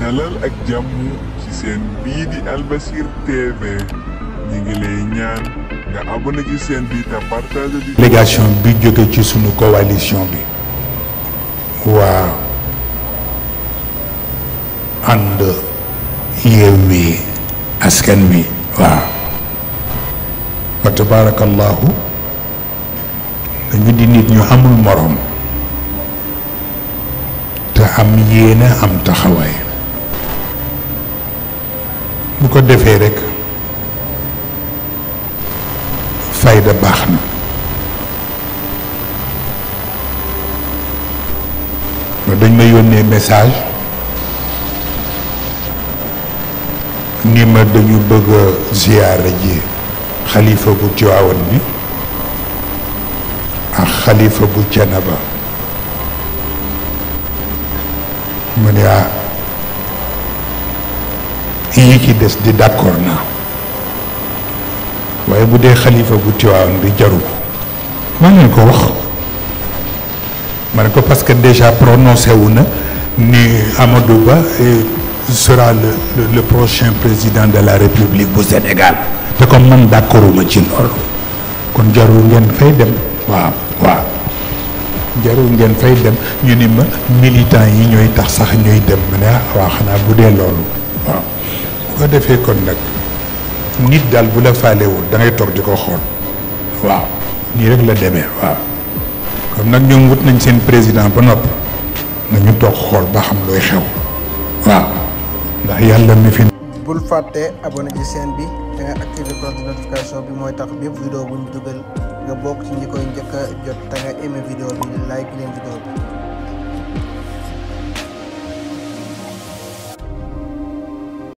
dalal ak jàmm ci seen bii di Albasir TV ñi ngi lay ñaan nga abonné ci seen bi te partage bi. délégation bi jóge ci sunu coalition bi waa ànd Yewwi Askan Wi waaw wa tabarakallahu dañu di nit ñu amul morom te am yéene am taxawaay bu ko defee rekk fayda baax na dañ ma yónnee message ni ma dañu bëgg a ziyaara ji xalifa bu Tiwaawan bi ak xalifa bu Cenaba mu ne yi ci des di d'accord naa waaye bu dee xalifa bu Tiwaawan bi jaru ko maa leen ko wax ma ne ko parce que déjà prononcé wu na ni Amadou Ba sera le prochain président de la République bu Sénégal te comme man d'accorduma ci loolu kon jarul ngeen fay dem waaw jarul ngeen fay dem ñu ni ma militant yi ñooy tax sax ñuy dem ma ne waaw xanaa bu dee loolu waaw bu ko defee kon nag nit daal bu la faalewul da ngay toog di ko xool waaw nii rek la demee waaw comme nag ñoom wut nañ seen président ba noppi nañu toog xool ba xam looy xew waaw ndax yàlla mi fi. bul fàtte abonné ci chaîne bi te nga activé cloche de notification bi mooy tax bépp vidéo bu ñu dugal nga bokk ci ñi koy njëkk a jot te nga aimé vidéo bi like leen vidéo bi.